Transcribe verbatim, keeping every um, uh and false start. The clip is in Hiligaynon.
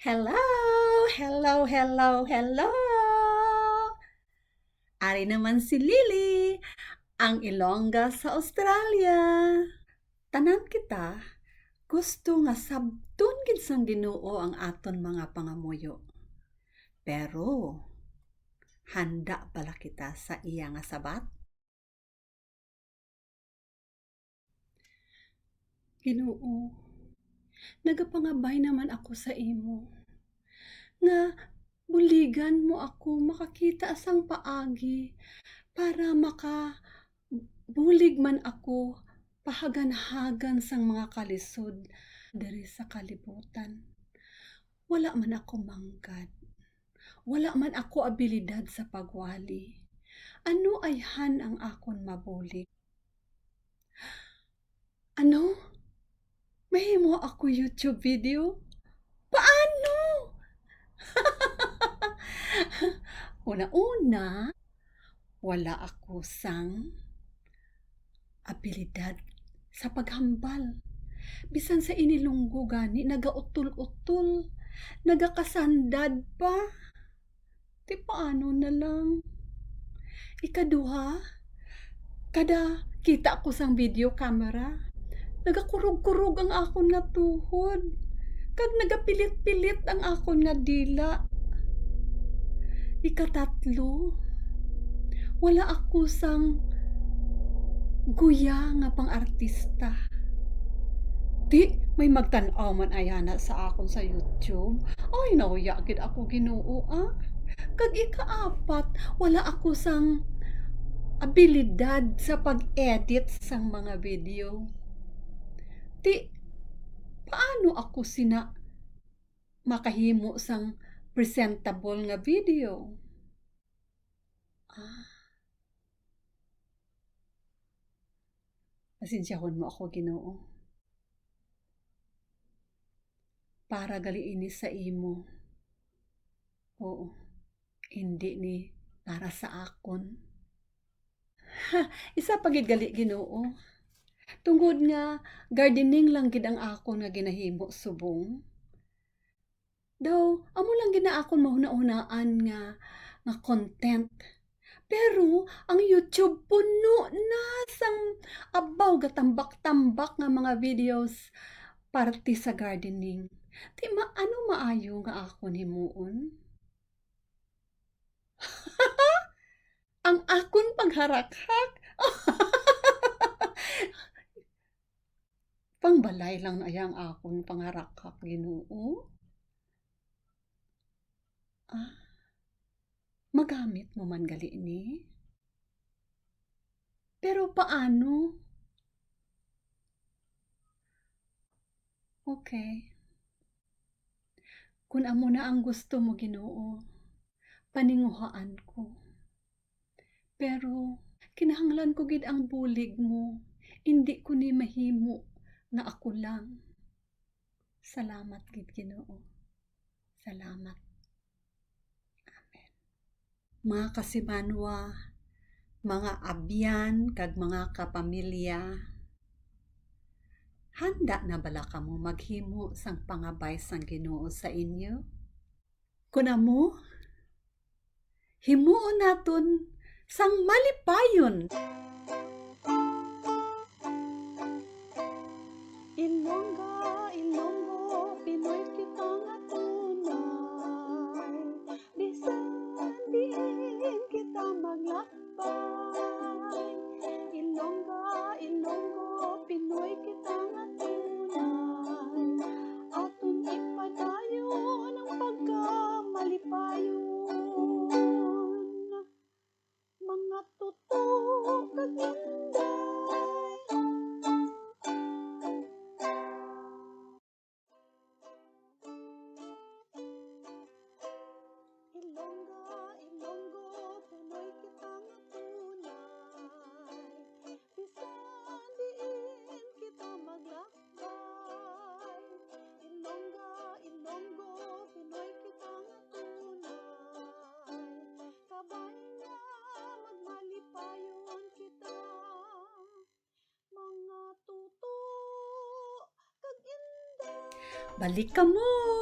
Hello! Hello, hello, hello! Ari naman si Lily, ang Ilongga sa Australia. Tanan kita gusto nga sabton gid sang Ginoo ang aton mga pangamuyo. Pero handa bala kita sa iya nga sabat? Ginoo, nagapangabay naman ako sa imo nga buligan mo ako makakita sang paagi para makabulig man ako pahaganhagan sang mga kalisod diri sa kalibutan. Wala man ako manggad. Wala man ako abilidad sa pagwali. Ano ayhan ang akon mabulig? Ano? Mahimo ako YouTube video? Paano? Una-una, wala ako sang abilidad sa paghambal. Bisan sa inilonggo gani, nagautol-utol, nagakasandad pa. Ti paano na lang? Ikaduha, kada kita ko sang video camera, nagakurog-kurog ang akon nga tuhod, kag nagapilit-pilit ang akon nga dila. Ikatatlo, wala ako sang guya nga pang-artista. Di may magtan-aw man ayana sa akon sa YouTube. Ay, nahuya gid ako, Ginoo, ah. Kag ikaapat, wala ako sang abilidad sa pag-edit sang mga video. Di, paano ako sina makahimo sang presentable nga video? Ah. Pasensyahon mo ako, Ginoo. Para gali ini sa imo. Oo, indi ni para sa akon. Ha, isa pa gid gali, Ginoo. Tungod nga gardening lang gid ang akon nga ginahimo subong. Daw, amo lang gid na akon mahunahunaan nga, nga content. Pero ang YouTube puno na sang abaw gatambak-tambak nga mga videos parte sa gardening. Di ma-, ano maayo nga akon himuon? Ang akon pagharakhak? Pangbalay lang na ang akon pangarakhak, Ginoo. Ah, magamit mo man gali ni? Pero paano? Okay. Kun amo na ang gusto mo, Ginoo, paninguhaan ko. Pero kinahanglan ko gid ang bulig mo, indi ko ni mahimo nga ako lang. Salamat gid, Ginoo. Salamat. Amen. Mga kasimanwa, mga abyan, kag mga kapamilya, handa na bala kamo maghimo sang pangabay sang Ginoo sa inyo? Kun amo, himuon naton sang malipayon. Ilongga, Ilonggo, Pinoy kita nga tunay. Bisan diin kita maglakbay, Ilongga, Ilonggo, Pinoy kita nga tunay. Aton ipadayon ang pagkamalipayon. Mga tuto kag inday. Ilongga, Ilonggo, Pinoy kita nga tunay. Bisan diin kita maglakbay, Ilongga, Ilonggo, Pinoy kita nga tunay. Kabay nga magmalipayon kita, mga tuto kag inday. Balik kamo!